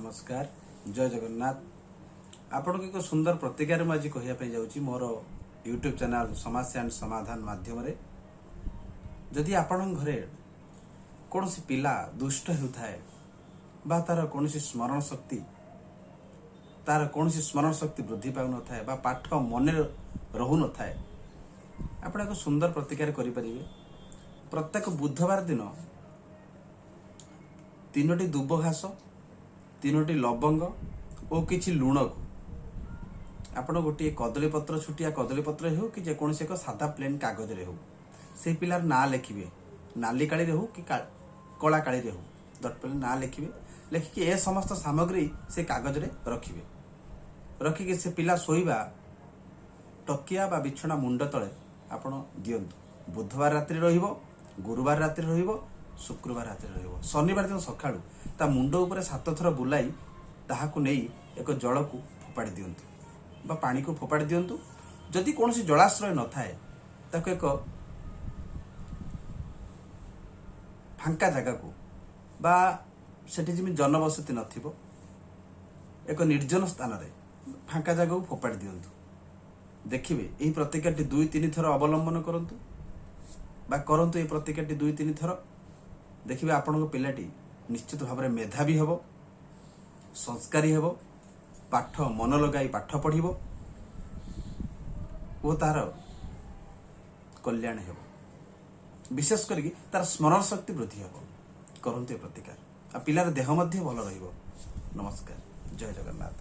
ନମସ୍କାର, ଜୟ ଜଗନ୍ନାଥ। ଆପଣଙ୍କୁ ଏକ ସୁନ୍ଦର ପ୍ରତିକାର ମୁଁ ଆଜି କହିବା ପାଇଁ ଯାଉଛି ମୋର ୟୁଟ୍ୟୁବ୍ ଚ୍ୟାନେଲ୍ ସମସ୍ୟା ଆଣ୍ଡ ସମାଧାନ ମାଧ୍ୟମରେ। ଯଦି ଆପଣଙ୍କ ଘରେ କୌଣସି ପିଲା ଦୁଷ୍ଟ ହେଉଥାଏ ବା ତାର କୌଣସି ସ୍ମରଣ ଶକ୍ତି ବୃଦ୍ଧି ପାଉନଥାଏ ବା ପାଠ ମନେ ରହୁନଥାଏ, ଆପଣ ଏକ ସୁନ୍ଦର ପ୍ରତିକାର କରିପାରିବେ। ପ୍ରତ୍ୟେକ ବୁଧବାର ଦିନ ତିନୋଟି ଦୁବ ଘାସ, ତିନୋଟି ଲବଙ୍ଗ ଓ କିଛି ଲୁଣକୁ ଆପଣ ଗୋଟିଏ କଦଳୀ ପତ୍ର, ଛୋଟିଆ କଦଳୀ ପତ୍ର ହେଉ କି ଯେକୌଣସି ଏକ ସାଦା ପ୍ଲେନ୍ କାଗଜରେ ହେଉ, ସେଇ ପିଲାର ନାଁ ଲେଖିବେ। ନାଲି କାଳିରେ ହେଉ କି କଳା କାଳିରେ ହେଉ, ଦରକାର ନାଁ ଲେଖିବେ। ଲେଖିକି ଏ ସମସ୍ତ ସାମଗ୍ରୀ ସେ କାଗଜରେ ରଖିବେ। ରଖିକି ସେ ପିଲା ଶୋଇବା ତକିଆ ବା ବିଛଣା ମୁଣ୍ଡ ତଳେ ଆପଣ ଦିଅନ୍ତୁ। ବୁଧବାର ରାତିରେ ରହିବ, ଗୁରୁବାର ରାତିରେ ରହିବ, ଶୁକ୍ରବାର ରାତିରେ ରହିବ। ଶନିବାର ଦିନ ସକାଳୁ ତା ମୁଣ୍ଡ ଉପରେ ସାତ ଥର ବୁଲାଇ ତାହାକୁ ନେଇ ଏକ ଜଳକୁ ଫୋପାଡ଼ି ଦିଅନ୍ତୁ ବା ପାଣିକୁ ଫୋପାଡ଼ି ଦିଅନ୍ତୁ। ଯଦି କୌଣସି ଜଳାଶ୍ରୟ ନଥାଏ, ତାକୁ ଏକ ଫାଙ୍କା ଜାଗାକୁ ବା ସେଠି ଯେମିତି ଜନବସତି ନଥିବ, ଏକ ନିର୍ଜନ ସ୍ଥାନରେ ଫାଙ୍କା ଜାଗାକୁ ଫୋପାଡ଼ି ଦିଅନ୍ତୁ। ଦେଖିବେ, ଏହି ପ୍ରତିକାରଟି ଦୁଇ ତିନି ଥର ଅବଲମ୍ବନ କରନ୍ତୁ ବା କରନ୍ତୁ ଏହି ପ୍ରତିକାରଟି ଦୁଇ ତିନି ଥର। ଦେଖିବେ, ଆପଣଙ୍କ ପିଲାଟି ନିଶ୍ଚିତ ଭାବରେ ମେଧାବୀ ହେବ, ସଂସ୍କାରୀ ହେବ, ପାଠ ମନ ଲଗାଇ ପାଠ ପଢ଼ିବ ଓ ତାର କଲ୍ୟାଣ ହେବ। ବିଶେଷ କରିକି ତାର ସ୍ମରଣ ଶକ୍ତି ବୃଦ୍ଧି ହେବ। କରନ୍ତୁ ଏ ପ୍ରତିକାର ଆଉ ପିଲାର ଦେହ ମଧ୍ୟ ଭଲ ରହିବ। ନମସ୍କାର, ଜୟ ଜଗନ୍ନାଥ।